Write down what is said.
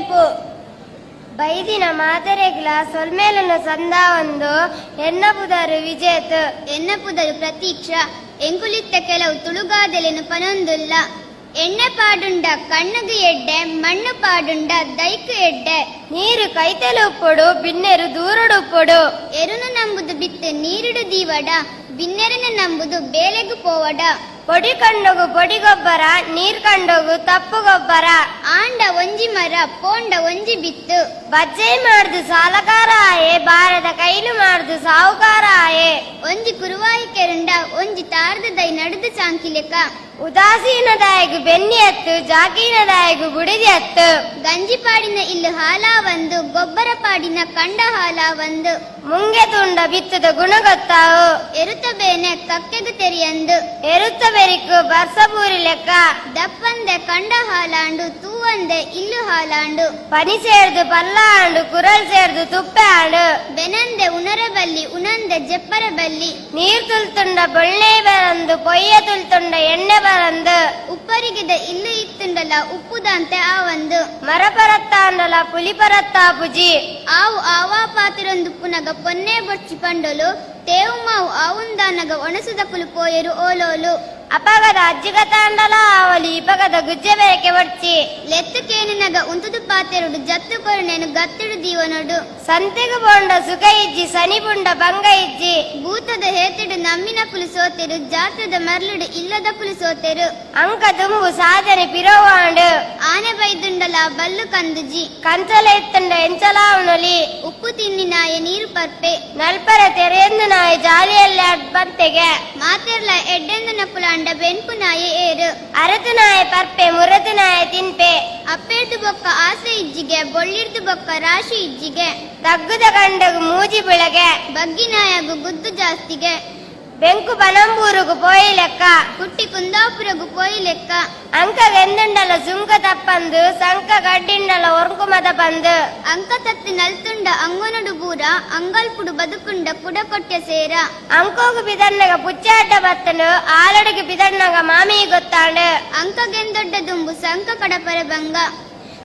ಬೆನ್ಪು. ಬೈದಿನ ಮಾತೆರೆಗ್ಲ ಸೊಲ್ಮೆಲುನ ಸಂದಾವೊಂದು ಎನ್ನ ಪುದರು ವಿಜೇತ್. ಎನ್ನ ಪುದರು ಪ್ರತೀಕ್ಷಾ. ಎಂಕುಲಿತ್ತ ಕೆಲವು ತುಳುಗಾದೆಲೆನು ಪನೊಂದುಲ್ಲ. ಎಣ್ಣೆ ಪಾಡುಂಡ ಕಣ್ಣುಗು ಎಡ್ಡೆ, ಮಣ್ಣು ಪಾಡುಂಡ ದೈಕು ಎಡ್ಡೆ. ನೀರು ಕೈತಲು ಉಪ್ಪೊಡು, ಬಿನ್ನೆರು ದೂರಡು ಉಪ್ಪೊಡು. ಎರುನು ನಂಬುದು ಬಿತ್ತು ನೀರುಡು ದೀವಡ, ಬಿನ್ನೆರನು ನಂಬುದು ಬೇಲೆಗು ಪೋವಡ. ಪೊಡಿ ಕಂಡೊಗು ಪೊಡಿ ಗೊಬ್ಬರ, ನೀರ್ ಕಂಡೊಗು ತಪ್ಪು ಗೊಬ್ಬರ. ಆಂಡ ಒಂಜಿ ಮರ, ಪೋಂಡ ಒಂಜಿ ಬಿತ್ತು. ಬಜ್ಜೈ ಮಾಡ್ದು ಸಾಲಕಾರ ಆಯೆ, ಬಾರದ ಕೈಲು ಮಾಡ್ದು ಸಾಹುಕಾರ ಆಯೆ. ಒಂಜಿ ಕುರುವಾಯಿ ಕೆರುಂಡ ಒಂಜಿ ತಾರ್ದ ದೈ ನಡುದು ಚಾಂಕಿಲೆಕ. ಉದಾಸೀನದಾಯಗು ಬೆನ್ನಿ ಅತ್ತು, ಜಾಕೀನದಾಯಗು ಬುಡಿದಿ ಅತ್ತು. ಗಂಜಿ ಪಾಡಿನ ಇಲ್ಲು ಹಾಲಾವಂದು, ಗೊಬ್ಬರ ಪಾಡಿನ ಕಂಡ ಹಾಲಾವಂದು. ಮುಂಗೆ ತುಂಡ ಬಿತ್ತದ ಗುಣ ಗೊತ್ತಾವು. ಎರುತ ಬೇನೆ ಕಕ್ಕೆಗು ತೆರಿಯಂದು. ಎರುತ್ತ ಬೆರಿಕು ಬರ್ಸ ಪೂರಿ ಲೆಕ್ಕ. ದಪ್ಪಂದೆ ಕಂಡ ಹಾಲಾಂಡು, ತೂವಂದೆ ಇಲ್ಲು ಹಾಲಾಂಡು. ಪನಿ ಸೇರ್ದು ಪಲ್ಲ ಆಂಡು, ಕುರಲ್ ಸೇರ್ದು ತುಪ್ಪೆ ಆಂಡು. ಬೆನಂದೆ ಉಣರಬಲ್ಲಿ, ಉಣಂದೆ ಜೆಪ್ಪರಬಲ್ಲಿ. ನೀರ್ ತುಲ್ತುಂಡ ಬೊಳ್ಳೆ ಬರಂದು, ಪೊಯ್ಯ ತುಲ್ತುಂಡ ಎಣ್ಣೆ ಬರಂದು. ಉಪ್ಪರಿಗೆದ ಇಲ್ಲು ಇತ್ತುಂಡಲ ಉಪ್ಪುದಾಂತೆ ಆವಂದು. ಮರಪರತ್ತಾಂಡಲ ಪುಲಿ ಪರತ್ತಾಪುಜಿ. ಆವು ಆವಾ ಪಾತಿರೊಂದು ಪುನಗ ಪೊನ್ನೆ ಬೊಡ್ಚಿ ಪಂಡೊಲು, ತೇವು ಮಾವು ಆವುಂದಾನಗ ಒಣಸುದಕುಲು ಪೋಯರು ಓಲೋಲು. ಅಪಗದ ಅಜ್ಜಿಗತಾಂಡಲ ಆವಲಿ, ಇಪಗದ ಗುಜ್ಜೆ ಬೇಕೆ ಬಡ್ಚಿ. ಲೆತ್ತು ಕೇನಿನಗ ಉಂತುದು ಪಾತೆರುಡು, ಜತ್ತು ಕೊರುಣೆನು ಗತ್ತಿಡು ದೀವನೊಡು. ಸಂತೆಗು ಬೋಂಡ ಸುಖ ಇಜ್ಜಿ, ಸನಿ ಪುಂಡ ಬಂಗ ಇಜ್ಜಿ. ಭೂತದ ಹೇತಿಡು ನಮ್ಮಿನಕುಲು ಸೋತೆರು, ಜಾತ್ರದ ಮರ್ಲುಡು ಇಲ್ಲದಕುಲು ಸೋತೆರು. ಅಂಕ ದುಂಬು ಸಾಧನೆ ಪಿರವಾಂಡು. ಆನೆ ಬೈದುಂಡಲ ಬಲ್ಲು ಕಂದುಜಿ. ಕಂಚಲ ಇತ್ತಂಡ ಎಂಚಲಾ ಉಣಲಿ. ಉಪ್ಪು ತಿನ್ನಿನಾಯ ನೀರು ಪರ್ಪೆ. ನಲ್ಪರ ತೆರೆಯಂದು ನಾಯಿ ಜಾಲಿಯಲ್ಲಿ ಬಂತೆಗೆ. ಮಾತೆರ್ಲ ಎಡ್ಡೆಂದು ನಕುಲಾಂಡ ಬೆನ್ಪು ನಾಯೆ ಏರು. ಅರತು ನಾಯ ಪರ್ಪೆ, ಮುರತು ನಾಯ ತಿನ್ಪೆ. ಅಪ್ಪೇರ್ದು ಬೊಕ್ಕ ಆಸೆ ಇಜ್ಜಿಗೆ, ಬೊಳ್ಳಿರ್ದು ಬೊಕ್ಕ ರಾಶಿ ಇಜ್ಜಿಗೆ. ತಗ್ಗುದ ಕಂಡಗು ಮೂಜಿ ಬೆಳಗೆ. ಬಗ್ಗಿನಾಯಗು ಗುದ್ದು ಜಾಸ್ತಿಗೆ. ಬೆಂಕು ಪನಂಬೂರುಗು ಪೋಯಿ ಲೆಕ್ಕ. ಕುಟ್ಟಿ ಕುಂದಾಪುರಗು ಪೋಯಿ ಲೆಕ್ಕ. ಅಂಕ ವೆಂದುಂಡಲ ಸುಂಕ ತಪ್ಪಂದು, ಸಂಕ ಗಡ್ಡಿಂಡಲ ಒರ್ಕು ಮದ ಬಂದು. ಅಂಕ ತತ್ತಿ ನಲ್ತುಂಡ ಅಂಗೊನಡು ಬೂರ, ಅಂಗಲ್ಪುಡು ಬದುಕುಂಡ ಕುಡಕೊಟ್ಟೆ ಸೇರ. ಅಂಕೋಗು ಬಿದನ್ನಗ ಪುಚ್ಚಾಟ ಬತ್ತನು, ಆಲಡಿಗೆ ಬಿದನ್ನಗ ಮಾಮಿ ಗೊತ್ತಾಂಡು. ಅಂಕಗೆಂದೊಡ್ಡ ದುಂಬು ಸಂಕ ಕಡಪರ ಬಂಗ.